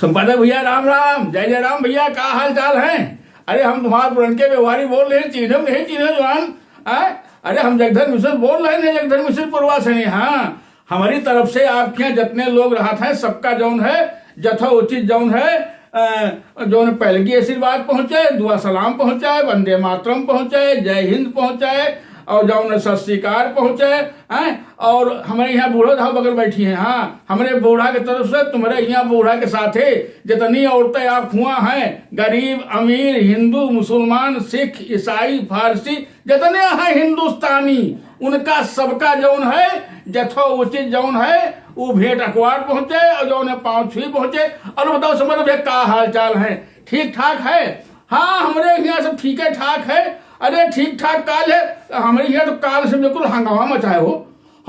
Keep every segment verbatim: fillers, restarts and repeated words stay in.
संपादक भैया, राम राम, जय जय राम भैया, का हाल चाल है? अरे, हम तुम्हार पुरनके व्यवहारी बोल रहे हैं, चीन्हे नहीं चीन्हे जवान, हैं? अरे, हम जगधर मिश्र बोल रहे हैं, जगधर मिश्र पुरवा से नहीं, हाँ। हमारी तरफ से आपके यहाँ जितने लोग रहत हैं, सबका जौन है, जथोचित जौन है, अ, जौन पहले की आशीर्वाद पहुँचे, दुआ सलाम पहुँचे, वंदे मातरम पहुँचे, जय हिंद पहुँचे, और जौन सत श्रीकार पहुँचे, हैं? और हमरे यहाँ बूढ़ो धाव बगल बैठी हैं, हाँ, हमरे बूढ़ा के तरफ से तुम्हरे यहाँ बूढ़ा के साथे जितनी औरतें आप हुआ हैं, गरीब, अमीर, हिंदू, मुसलमान, सिख, ईसाई, फारसी, जितने हैं हिंदुस्तानी, उनका सबका जौन है, जथोचित जौन है, वो भेंट अखबार पहुँचे और जौन है पाँव छुई पहुँचे। और बताओ समझ भैया, का हाल चाल है? ठीक ठाक है? हाँ, हमरे यहाँ सब ठीके ठाक है। अरे, ठीक ठाक काल है, हमरे यहाँ तो काल से बिल्कुल हंगामा मचाए हो।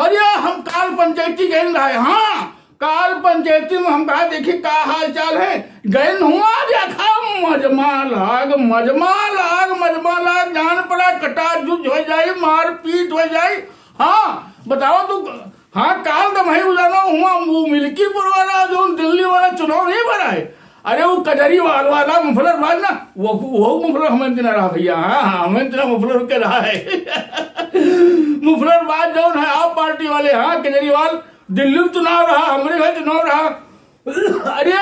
अरे, हम काल पंचायती गए रहे, हाँ, काल पंचायती में हम कहा, देखी का हाल चाल है। गए हुआ देखा, मजमा लाग, मजमा लाग, मजमा लाग, जान पड़ा कटा जुझ हो जाई, मारपीट हो जाई। हाँ, बताओ तू। हाँ, काल तो मैं बुझाना हुआ, वो मिल्कीपुर वाला, जो दिल्ली वाला चुनाव नहीं भरा है। अरे, वो कजरीवाल वाला मुफलर बाज ना, वो, वो मुफलर हमें दिन रहा भैया, हाँ, हाँ, हमें दिन मुफलर के रहा है। मुफलर बाज जौन है, आप पार्टी वाले, हाँ, कजरीवाल, दिल्ली में चुनाव रहा, हमरे घर चुनाव रहा। अरे,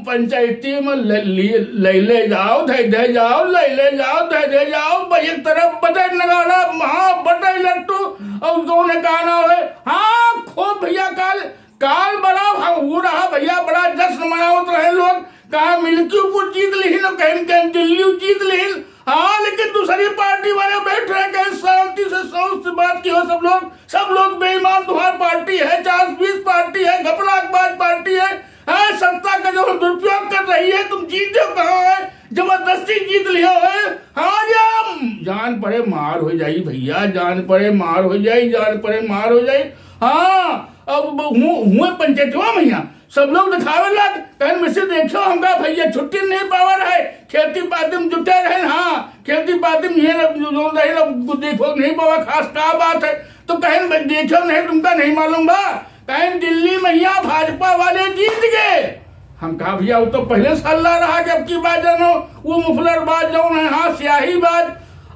पंचायती में ले, ले, ले, ले जाओ, धै, धै जाओ, ले, ले जाओ, धै, धै जाओ, भाई, एक तरफ बटे नगाड़ा, हाँ, बटे लट्टू, और कौन है, का नाम है? हाँ, खूब भैया, काल, काल बड़ा, हाँ, वो रहा भैया, बड़ा जश्न मनावत रहे लोग, कहा मिल्कीपुर जीत लिहिन, कहीं, कहीं दिल्ली जीत लिहिन, हाँ, लेकिन दूसरी पार्टी वाले बैठ रहे, कहीं शांति से, शांति से बात की हो सब लोग। सब लोग बेईमान, तुम्हार पार्टी है, चार बीस पार्टी है, घपलाबाज पार्टी है, हैं, सत्ता का जो दुरुपयोग कर रही है, तुम जीते कहाँ है, जबरदस्ती जीत लियो है। हाँ, या जान पड़े मार हो जाई भैया, जान पड़े मार हो जाई, जान पड़े मार हो जाई। हाँ, अब हु-, हुए पंचायतवा में यहाँ सब लोग दिखावे लग, कहन में से देखो हमका भैया छुट्टी नहीं पावा रहे, खेती बाड़ी में जुटे रहे, हाँ, खेती बाड़ी में ये रह-, जो, जो रहे ना, वो देखो नहीं पावा, खास का बात है, तो कहन भाई देखो नहीं, तुमका नहीं मालूम बा, कहन दिल्ली में यहाँ भाजपा वाले जीत गए। हम कहा भैया वो तो पहले से हल्ला रहा कि अब की बात जानो, वो मुफलर बाज जौन है, हाँ, स्याही बाज।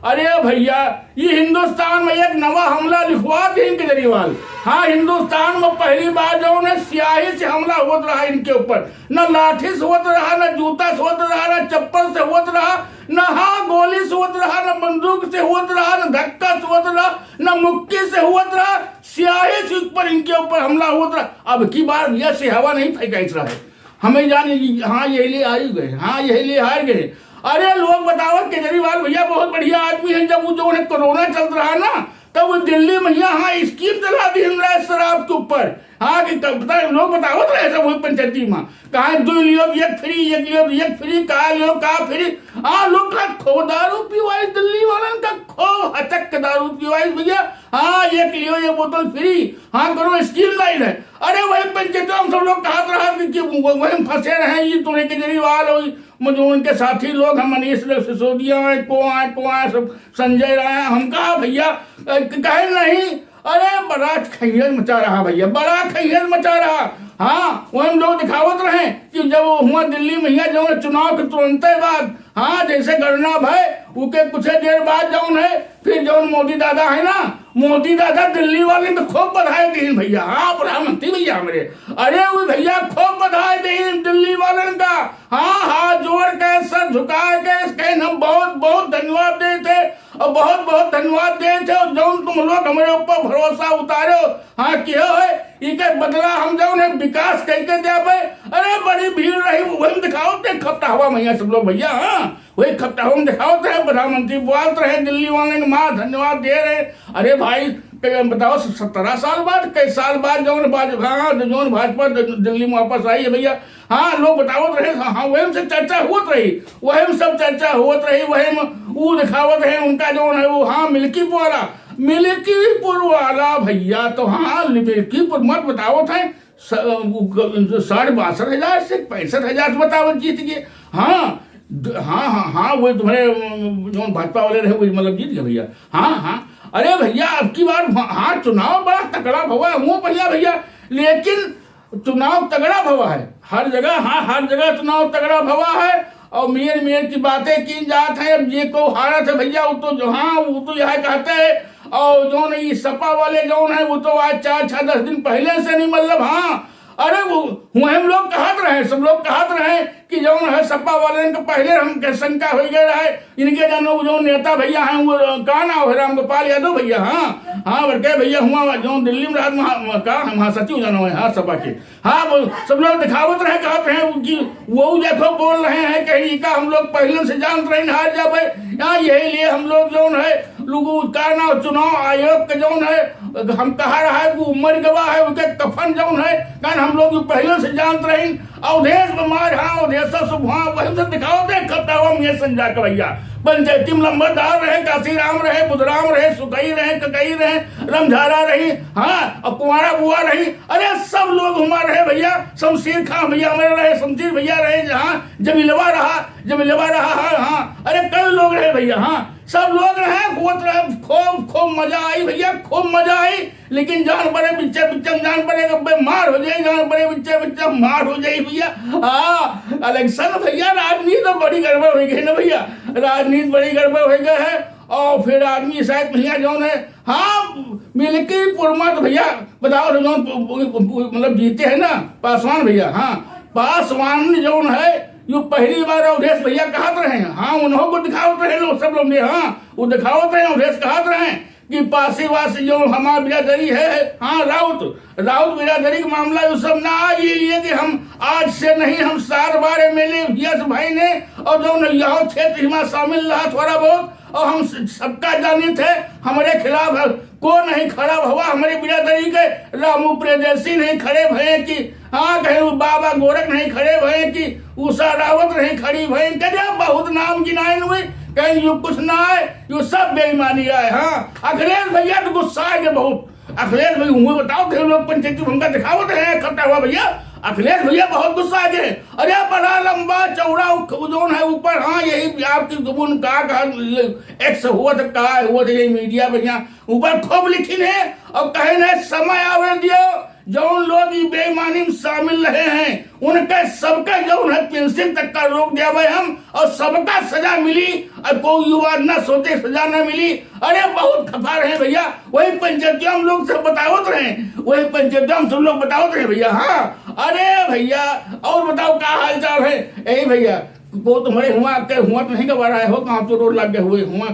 अरे भैया, ये हिंदुस्तान में एक नवा हमला लिखवा दीन केजरीवाल। हाँ, हिंदुस्तान में पहली बार जौन है स्याही से हमला होत रहा इनके ऊपर, न लाठी से होत रहा, न जूता से होत रहा, न चप्पल से होत रहा, न हाँ गोली से होत रहा, न बंदूक से होत रहा, न धक्का से होत रहा, न मुक्की से होत रहा, स्याही से ऊपर इनके ऊपर हमला होत रहा। अब की बार यह स्याही नहीं फेंकाइत रहा है। हमें जान, हाँ, यही लिए हार गए, हाँ, यही लिए हार गए। अरे, लोग बतावत केजरीवाल भैया बहुत बढ़िया आदमी है। जब वो जो उन्हें कोरोना चलत रहा ना, तब वो दिल्ली में यहाँ, हाँ, स्कीम चला दी हम रहे शराब के ऊपर। हाँ, कि तब तक लोग बतावत रहे सब वही पंचायती में, कहा दो लियो तो एक फ्री, एक लियो तो एक फ्री, का लियो का फ्री। हाँ, लोग का खूब दारू पिवाई, दिल्ली वालन का खूब हचक के दारू पिवाई भैया। हाँ, एक लियो, एक बोतल फ्री। हाँ, करो, स्कीम लाइन है। अरे, वही पंचायतों में सब लोग कहत रहा कि, कि वो-, वही में फंसे रहे, ये तोरे केजरीवाल और म-, जो उनके साथी लोग हैं, मनीष सिसोदिया हैं, को आए, को आए, सब संजय राय हैं। हम कहा, "भैया, अ, क-, कहे नहीं।" अरे, बड़ा खैयत मचा रहा भैया, बड़ा खैयत मचा रहा। हाँ, वही में लोग दिखावत रहे कि जब वो हुआ दिल्ली में, यहाँ जो चुनाव के तुरंते बाद, हाँ, जैसे गणना भय, उके कुछ देर बाद जौन है, फिर जौन मोदी दादा है ना, मोदी दादा दिल्ली वाले तो खूब बधाई दीन भैया। हाँ, प्रधानमंत्री भैया हमरे, अरे वो भैया खूब बधाई दीन दिल्ली वालन का। हाँ, हाथ जोड़ के, सर झुका के, कहेन हम बहुत बहुत धन्यवाद देत है और बहुत बहुत धन्यवाद देत है, और जौन तुम लोग हमरे ऊपर भरोसा उतारे हो, हाँ, किए हो, इके बदला हम जौन है विकास कइके देबे। अरे बड़ी भीड़ रही, वही में दिखावत है खपटा हवा में सब लोग भैया, हाँ, वही खपटा हवा में दिखावत है, प्रधानमंत्री बोलत रहे दिल्ली वाले के माँ धन्यवाद दे रहे। अरे भाई, क-, बताओ, सत्रह साल बाद, कई साल बाद जौन भाज-, हाँ, जौन भाजपा द-, दिल्ली में वापस आई है भैया, हाँ, लोग बतावत रहे, हाँ, हाँ, वही में से चर्चा होत रही, वही में सब चर्चा होत रही, वही में ऊ दिखावत है उनका जौन है वो, हाँ, मिल्कीपुर वाला, मिल्कीपुर वाला भैया, तो हाँ, मिल्कीपुर मत बतावत है, स-, उ, ग-, साढ़े बासठ हजार से पैंसठ हजार से बतावत जीत गए। हाँ, द-, हाँ, हाँ, हाँ, वो तुम्हारे, अम, जो भाजपा वाले रहे, वो मतलब जीत गए भैया। हाँ, हाँ, अरे भैया, अब की बार, हाँ, हाँ, चुनाव बड़ा तकड़ा भवा है, वो भैया, भैया, लेकिन चुनाव तगड़ा भवा है, हर जगह, हाँ, हर जगह चुनाव तगड़ा भवा है। और मेयर मेयर की बातें कीन जात है। अब जे को हारत है भैया, वो तो जो, हाँ, वो तो यह कहते हैं। और जौन ई सपा वाले जौन है, वो तो आज चार छः दस दिन पहले से नहीं, मतलब, हाँ, अरे वो, वो हम लोग कहत रहे, सब लोग कहत रहे कि जौन है सपा वाले के पहले हम के शंका हो गए रहे। इनके जानो वो जौन नेता भैया हैं, वो का नाम है, राम गोपाल यादव भैया, हाँ, हाँ, बड़के भैया हुआ जौन दिल्ली में राज महा-, का महासचिव जानो है, हाँ, सपा के। हाँ, वो सब लोग दिखावत रहे, कहत रहे कि वो देखो बोल रहे हैं, कहीं का हम लोग पहले से जानत रहे हार जाबे। हाँ, यही लिए हम लोग जौन है, लोगों का ना चुनाव आयोग के जौन है, हम कहा रहा है कि वो मर गवा है, उनके कफन जौन है, कारण हम लोग जो पहले से जानत रहे, अवधेश बीमार, हाँ, अवधेश सब, हाँ, वही सब दिखावत है, खपटावा में संजा के भैया। पंचायती में लंबरदार रहे, काशीराम रहे, बुधराम रहे, सुकई रहे, ककई रहे, रमझारा रही, हाँ, और कुंवारा बुआ रही, अरे सब लोग हमारे रहे भैया, शमशेर खां भैया हमारे रहे, शमशेर भैया रहे, जहाँ जमीलवा रहा, जमीलवा रहा, हाँ, हाँ, अरे कई लोग रहे भैया, हाँ, सब लोग रहे, होत रहे, खूब, खूब मजा आई भैया, खूब मजा आई। लेकिन जान पड़े बिच्चे बिच्चे में, जान पड़े अबे मार हो जाई, जान पड़े बिच्चे बिच्चे में मार हो जाई भैया। हाँ, इलेक्शन भैया, राजनीति तो बड़ी गड़बड़ हो गई ना भैया, राजनीति बड़ी गड़बड़ हो गई है। और फिर आदमी शायद भैया जौन है, हाँ, मिलकी पुरमा तो भैया बताओ तो जौन प-, प-, प-, मतलब जीते हैं ना पासवान भैया, हाँ, पासवान जौन है, यो पहली बार अवधेश भैया कहत रहे हैं, हाँ, उन्हों को दिखावत रहे लोग, सब लोग ने, हाँ, वो दिखावत रहे, अवधेश कहत रहे कि पासी वासी जो हमार बिरादरी है, हाँ, राउत, राउत बिरादरी का मामला, ये सब ना, ये लिए कि हम आज से नहीं, हम सात बार एमएलए भैया से भाई ने, और जो न यह क्षेत्र में शामिल रहा थोड़ा बहुत, और हम स-, सबका जानित है, हमारे खिलाफ है, को नहीं खड़ा भवा, हमारे बिरादरी के रामू परदेसी नहीं खड़े भये कि हाँ, कहीं वो बाबा गोरख नहीं खड़े भये कि उषा रावत नहीं खड़ी भये, कहे बहुत नाम गिनाइन हुए, कहीं यो कुछ ना आए, यो सब बेईमानी आए। हाँ, अखिलेश भैया तो गुस्सा आ गए बहुत। अखिलेश भैया, हुए बताओ, थे लोग पंचायती में हमका दिखावत रहे हैं, खपटावा भैया, अखिलेश भैया बहुत गुस्सा आ गए। अरे बड़ा लंबा चौड़ा उ-, जौन है ऊपर, हाँ, यही आपकी जुबान का, का, ये एक्स हुआ था, का हुआ था, ये मीडिया भैया ऊपर खूब लिखिन है और कहे न समय आवे दियो, जौन लोग ई बेईमानी में शामिल रहे हैं, उनके सबके जौन है पेंशन तक का रोक देवे हम, और सबका सजा मिली, और कोई युवा न सोचे सजा न मिली। अरे बहुत खफा रहे भैया, वही पंचायतिया हम लोग सब बतावत रहे, वही पंचायतिया हम सब लोग बतावत रहे भैया। हाँ, अरे भैया, और बताओ का हाल चाल है? यही भैया, को तुम्हारे हुआ के हुआ तो नहीं गवा रहा है हो, कहाँ तो रोड लग गए हुए हुआ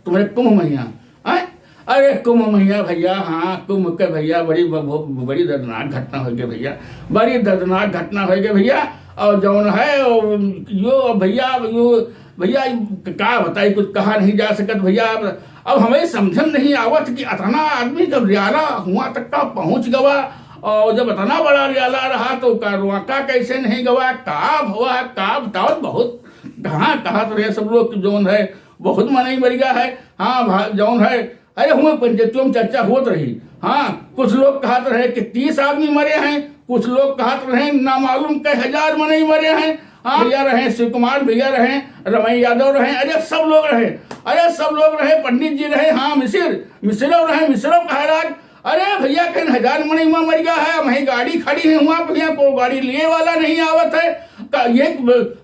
तुम्हारे कुंभ महीना। हैं? अरे कुंभ महीना भैया, हाँ, कुंभ के भैया बड़ी ब-, ब-, बड़ी दर्दनाक घटना होइ गई भैया, बड़ी दर्दनाक घटना होइ गई भैया। और जौन है, वो, यो भैया, यो भैया, ई का बताई, कुछ कहा नहीं जा सकत भैया। अब, अब हमें समझ में नहीं आवत कि अतना आदमी जब रियाला हुआ तक का पहुँच गवा, और जब अतना बड़ा रियाला रहा तो का रुआका कैसे नहीं गवा, का भवा, का बताओ, बहुत कहाँ कहत रहे सब लोग कि जौन है बहुत मनई मर गया है। हाँ भा-, जौन है, अरे हुए पंचायतियों में चर्चा होत रही। हाँ, कुछ लोग कहत रहे कि तीस आदमी मरे हैं, कुछ लोग कहत रहे ना मालूम कई हजार मनई मरे हैं। हाँ, भैया रहे, शिव कुमार भैया रहे, रमई यादव रहे, अरे सब लोग रहे, अरे सब लोग रहे, पंडित जी रहे, हाँ, मिसिर, मिसिरो रहे, मिसिरो कहराज, अरे भैया, कहीं हजार मनई हुआ मर गया है, वहीं गाड़ी खड़ी है हुआ भैया, कोई गाड़ी लिए वाला नहीं आवत है। का ये,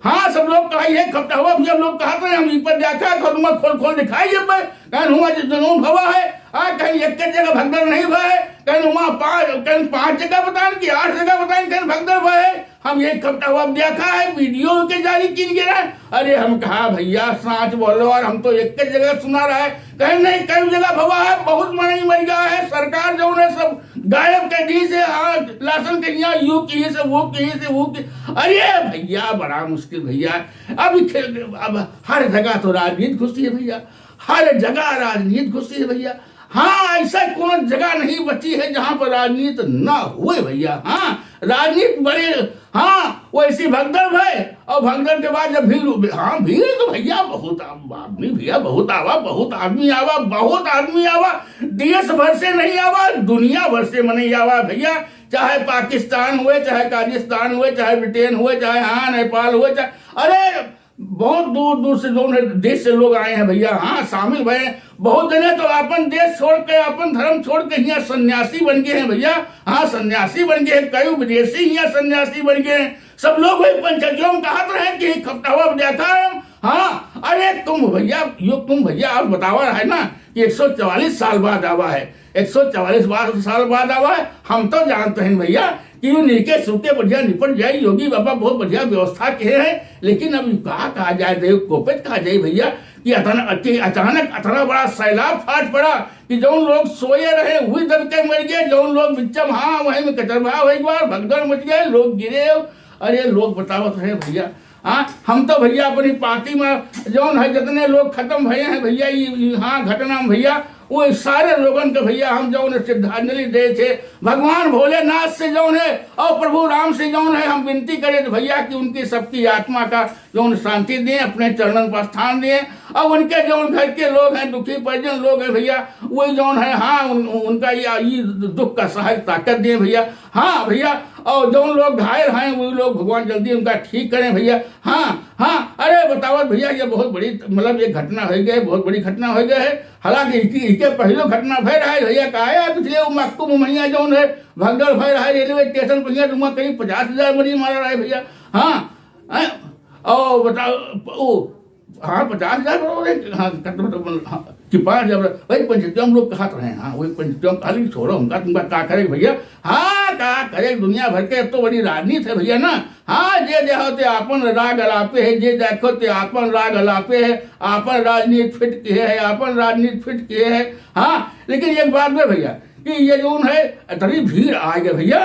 हाँ, सब लोग कहा, ये खपटावा भैया लोग कहा तो हम ई पर देखा, खोल, खोल, खोल दिखाई जब मैं, कहीं हुआ जो जुनून भवा है, आ, कहीं एक के जगह भगदड़ नहीं भवा है, कहीं हुआ पाँच, कहीं पाँच जगह बताएं कि आठ जगह बताएं, कहीं भगदड़ भवा है। हम एक हफ्ता हुआ देखा है, वीडियो के जारी किन गया है। अरे हम कहा, "भैया साँच बोलो, और हम तो एक के जगह सुना रहा है।" कहे, "नहीं, कई जगह भवा है, बहुत मनई मर गया है, सरकार जौन है सब गायब कर दी से, हाँ, लाशन के यहाँ यू की से, वो की से, वो की।" अरे भैया, बड़ा मुश्किल भैया। अब खे-, अब हर जगह तो राजनीति घुसी है भैया, हर जगह राजनीति घुसी है भैया। हाँ, ऐसा कोनो जगह नहीं बची है जहाँ पर राजनीति ना हुए भैया। हाँ, राजनीति बड़े, हाँ, वैसी भगदड़ भय, और भगदड़ के बाद जब भीड़, हाँ, भीड़ तो भैया बहुत आदमी भैया बहुत आवा, बहुत आदमी आवा, बहुत आदमी आवा, देश भर से नहीं आवा, दुनिया भर से मनई आवा भैया, चाहे पाकिस्तान हुए, चाहे काजिस्तान हुए, चाहे ब्रिटेन हुए, चाहे हाँ नेपाल हुए, चाहे, अरे बहुत दूर दूर से जौन है देश से लोग आए हैं भैया, हाँ, शामिल भए हैं। बहुत जने तो अपन देश छोड़ के, अपन धर्म छोड़ के हियाँ सन्यासी बन गए हैं भैया। हाँ, सन्यासी बन गए हैं, कई विदेशी हियाँ सन्यासी बन गए हैं। सब लोग वही पंचायतियों में कहत रहे कि खपटावा देखा है। हाँ, अरे कुंभ भैया, यो कुंभ भैया, आप बतावा रहा है ना कि एक सौ चवालीस साल बाद आवा है, एक सौ चवालीस बा-, साल बाद आवा है। हम तो जानते हैं भैया कि यो नीके सूखे बढ़िया निपट जाए, योगी बाबा बहुत बढ़िया व्यवस्था किए हैं। लेकिन अब का कहा जाए, देव कोपित कहा जाए भैया कि अतन-, कि अचानक अतना बड़ा सैलाब फाट पड़ा कि जौन लोग सोए रहे, वही दब के मर गए, जौन लोग बिच्चम, हाँ, वहीं में कचरभा हो गया, भगदड़ मच गए, लोग गिरे। अरे लोग बतावत रहे भैया, हाँ, हम तो भैया अपनी पार्टी में जौन है जितने लोग खत्म भए हैं भैया, ई, ई, हाँ, घटना में भैया, वो सारे लोगन के भैया हम जौन है श्रद्धांजलि दे थे। भगवान भोलेनाथ से जौन है और प्रभु राम से जौन है हम विनती करें तो भैया कि उनकी सबकी आत्मा का जौन शांति दें, अपने चरणन पर स्थान दें। और उनके जौन घर के लोग हैं, दुखी परिजन लोग हैं भैया, वही जौन है, हाँ, उन, उनका ये, ये दुख का सहाय ताकत दें भैया। हाँ भैया, और जौन लोग घायल हैं, वो लोग भगवान जल्दी उनका ठीक करें भैया। हाँ, हाँ, अरे बतावत भैया, ये बहुत बड़ी, मतलब, ये घटना हो गई, बहुत बड़ी घटना हो गई है। हालांकि इनकी, इनके पहले घटना भय रहा है भैया, का है, पिछले वो मक्कू मुमैया जौन है, भगदड़ भय रहा है रेलवे स्टेशन पर, भैया, तुम करीब पचास हजार मरीज मारा रहा है भैया। हाँ, हैं? और बताओ, ओ, हाँ, पचास हजार करोड़ है, हाँ, कत-, मतलब, हाँ, कि पाँच हजार, वही पंचायतियों में लोग कहत रहे हैं, हाँ, वही पंचायतियों में, खाली छोड़ो, हमका, तुमका का करे भैया? हाँ, का करे, दुनिया भर के अब तो बड़ी राजनीति है भैया ना। हाँ, जे देखो ते आपन राग अलापे है, जे देखो ते आपन राग अलापे है, आपन राजनीति फिट किए है, आपन राजनीति फिट किए है। हाँ, लेकिन एक बात बे भैया कि ये जौन है, इतनी भीड़ आ गई भैया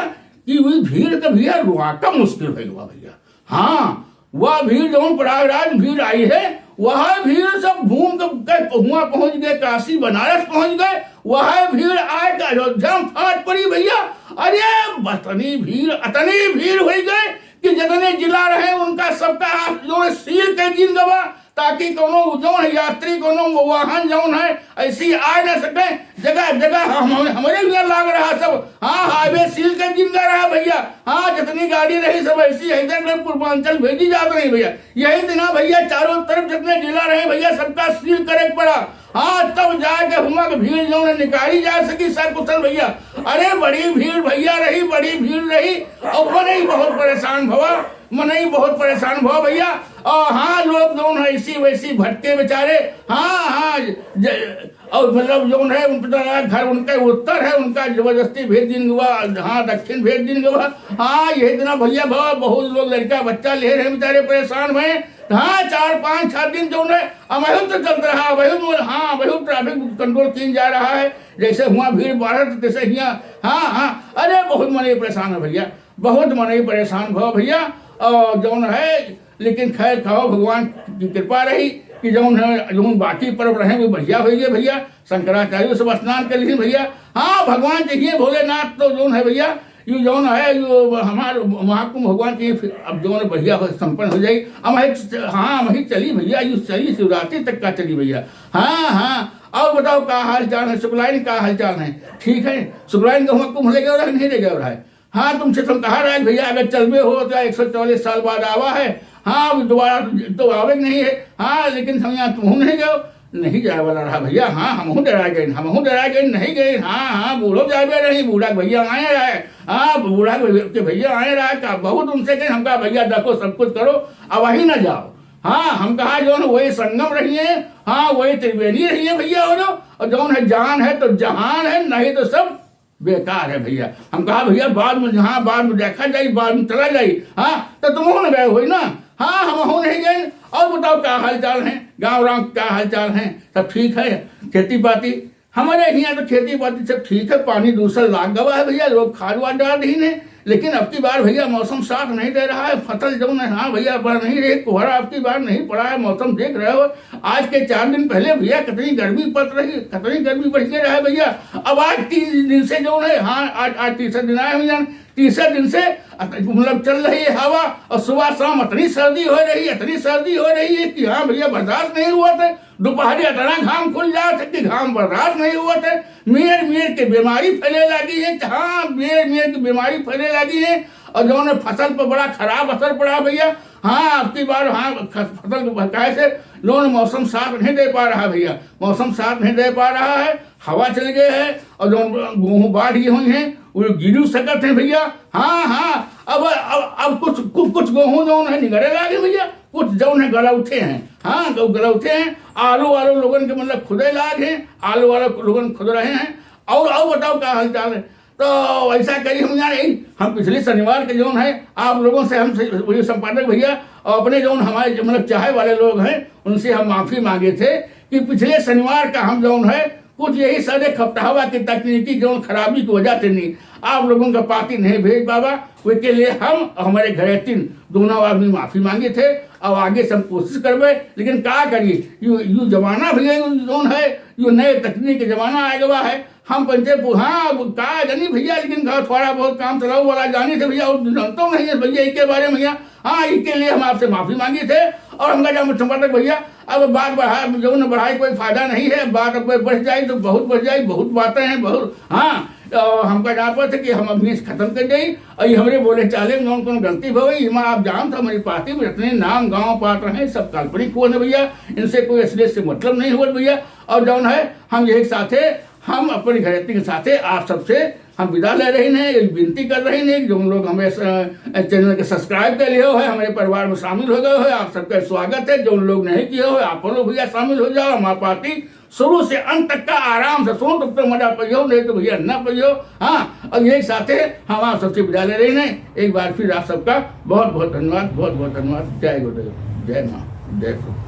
कि वही भीड़ के भैया रोका मुश्किल हो गया भैया। हाँ, वह भीड़ जौन प्रयागराज भीड़ आई है, वह भीड़ सब घूम के, के हुआ पहुंच गए, काशी बनारस पहुंच गए, वह भीड़ आए के अयोध्या में फाट पड़ी भैया। अरे बतनी भीड़, अतनी भीड़ हो गए कि जितने जिला रहे उनका सबका हाथ जो है सील कर दीन गवा, ताकि कोनो जौन है यात्री, कोनो वाहन जौन है ऐसी आ न सके। जगह जगह हम, हम, हमरे भी लाग रहा सब। हाँ, हाईवे सील कर दीन गवा रहा भैया। हाँ, जितनी गाड़ी रही सब ऐसी है, इधर उधर पूर्वांचल भेजी जात रही भैया। यही दिना भैया चारों तरफ जितने जिला रहे भैया, सबका सील करे के पड़ा। हाँ, तब जाके हुआ के भीड़ जौन है निकाली जा सकी सकुशल भैया। अरे बड़ी भीड़ भैया रही, बड़ी भीड़ रही। और मनई बहुत परेशान भवा, मनई बहुत परेशान भवा भैया। और हाँ, लोग जौन है ऐसी वैसी भटके बेचारे। हाँ, हाँ, ज-, और मतलब जौन है उनका घर उनका उत्तर है, उनका जबरदस्ती भेज दीन गवा, हाँ, दक्षिण भेज दीन गवा। हाँ, यही दिना भैया भवा, बहुत लोग लड़का बच्चा ले रहे बेचारे परेशान भए। हाँ, चार पाँच छह दिन जौन है अमहू तो चलत रहा, वही मोर, हाँ, वही ट्रैफिक कंट्रोल कीन जा रहा है। जैसे हुआ भीड़ बढ़त तैसे हियाँ, हाँ, हाँ, अरे बहुत मनई परेशान है भैया, बहुत मनई परेशान भवा भैया। और जौन है, लेकिन खैर कहो भगवान की कृपा रही कि जौन है, जौन बाकी पर्व रहे वो बढ़िया होइ गए भैया। शंकराचार्य सब स्नान कर ली भैया। हाँ, भगवान चाहिए भोलेनाथ तो जौन है भैया, यू जौन है, यू हमार महाकुंभ भगवान की फिर अब जौन बढ़िया हो, संपन्न हो जाई। हम ही, हाँ, हम ही चली भैया, यू चली शिवरात्रि तक का चली भैया। हाँ, हाँ, और बताओ का हाल चाल है, सुकलाइन का हाल चाल है? ठीक है, सुकलाइन का हुआ कुंभ ले गए रहा, नहीं ले गए रहा है? हाँ, तुमसे तुम कहा रहा है भैया, अगर चलबे हो तो एक सौ चौवालीस साल बाद आवा है। हाँ, अब दोबारा तो आवे के नहीं है। हाँ, लेकिन हम यहाँ तुम नहीं गए, नहीं जाए वाला रहा भैया। हाँ, हमहू डरा गए, हमहू डरा गए, नहीं गए। हाँ, हाँ, बूढ़ो जाबे रही, बूढ़ा के भैया आए रहे। हाँ, बूढ़ा के भैया, के भैया आए रहे, का बहुत उनसे कहे, हमका भैया देखो सब कुछ करो, अब वही ना जाओ। हाँ, हम कहा जौन वही संगम रही है, हाँ, वही त्रिवेणी रही है भैया, और जो, और जौन है जान है तो जहान है, नहीं तो सब बेकार है भैया। हम कहा भैया बाद में, हाँ, बाद में देखा जाई, बाद में चला जाई। हाँ, तो तुम हो ना गए होई ना? हाँ, हम हो नहीं गए। और बताओ का हाल चाल है, गाँव राम का हाल चाल है, सब ठीक है? खेती बाती हमारे यहाँ तो खेती बाती सब ठीक है, पानी दूसरा लाग गवा है भैया, लोग खाद वाद डाल रही ने, लेकिन अब की बार भैया मौसम साथ नहीं दे रहा है, फसल जौन है, हाँ भैया, बढ़ नहीं रही, कोहरा अब की बार नहीं पड़ा है, मौसम देख रहे हो, आज के चार दिन पहले भैया कितनी गर्मी पड़ रही, कितनी गर्मी बढ़ के रहा है भैया। अब आज तीन दिन से जौन है, हाँ, आज, आज तीसरा दिन आया है भैया, तीसरे दिन से अत-, मतलब चल रही है हवा और सुबह शाम इतनी सर्दी हो रही है, इतनी सर्दी हो रही है कि हाँ भैया बर्दाश्त नहीं हुआ था। दोपहरी इतना घाम खुल जात है कि घाम बर्दाश्त नहीं हुआ था। मेर मेर के बीमारी फैले लगी है, हाँ, मेर मेर के बीमारी फैले लगी है। और जौन है फसल पर बड़ा खराब असर पड़ा भैया। हाँ, अब की बार, हाँ, ख-, फसल को बकाए से जौन मौसम साथ नहीं दे पा रहा भैया, मौसम साथ नहीं दे पा रहा है, हवा चल गए है और जौन गेहूँ बाढ़ गए हुई हैं, वो गिर सकत हैं भैया। हाँ, हाँ, अब, अब, अब कुछ, कु-, कुछ गेहूँ जौन है निगरे लागे भैया, कुछ जौन है गलौठे हैं, हाँ, गौ-, गलौठे हैं। आलू, आलू लोगन के मतलब खुदे लाग हैं, आलू, आलू लोगन खुद रहे हैं। और, और बताओ का हालचाल है? तो ऐसा करी हम जान, यही हम पिछले शनिवार के जौन है आप लोगों से हम से-, वही संपादक भैया और अपने जौन हमारे जो मतलब चाहे वाले लोग हैं उनसे हम माफी मांगे थे कि पिछले शनिवार का हम जौन है कुछ यही सारे खपटहवा की तकनीकी जौन खराबी की वजह से नहीं आप लोगों का पाती नहीं भेज पावा, उसके लिए हम और हमारे घरेतीन दोनों आदमी माफी मांगे थे। और आगे से हम कोशिश करबे, लेकिन का करी, यू, यू जमाना भी है, यू जौन है, यू नए तकनीक के जमाना आ गवा है। हम पंचे पु-, हाँ, अब का जानी भैया, लेकिन का थोड़ा बहुत काम चलाऊ वाला जानी थे भैया, और जानतो नहीं है भैया इसके बारे में भैया। हाँ, इसके लिए हम आपसे माफी मांगी थे और हमका जहाँ संपादक भैया, अब बात बढ़ा, जो न बढ़ाए कोई फायदा नहीं है। बात अब बढ़ जाए तो बहुत बढ़ जाए, बहुत बातें हैं, बहुत, हाँ, और हमका जहाँ पर थे कि हम अभी खत्म कर जाई और ये हमरे बोले चाले में जौन कोनो गलती भई, इमा आप जानत हमारी पाती में जितने नाम गाँव पात्र हैं सब काल्पनिक हुआ न भैया, इनसे कोई असलियत से मतलब नहीं हुआ भैया। और जौन है हम यही साथे हम अपने घरेती के साथे आप सबसे हम विदा ले रही हैं, एक विनती कर रही हैं कि जौन लोग हमें स-, चैनल के subscribe कर लियो है, हमारे परिवार में शामिल हो गए हो, आप सबका स्वागत है। जौन लोग नहीं किए हो आप लोग भैया शामिल हो जाओ, हमारे पार्टी शुरू से अंत तक का आराम से सुनो, तब तो मजा पाइयो, नहीं तो भैया ना पाइयो। हाँ, और यही साथे हम आप सबसे विदा ले रही हैं। एक बार फिर आप सबका बहुत बहुत धन्यवाद, बहुत बहुत धन्यवाद। जय गुरुदेव, जय माँ, जय गुरु।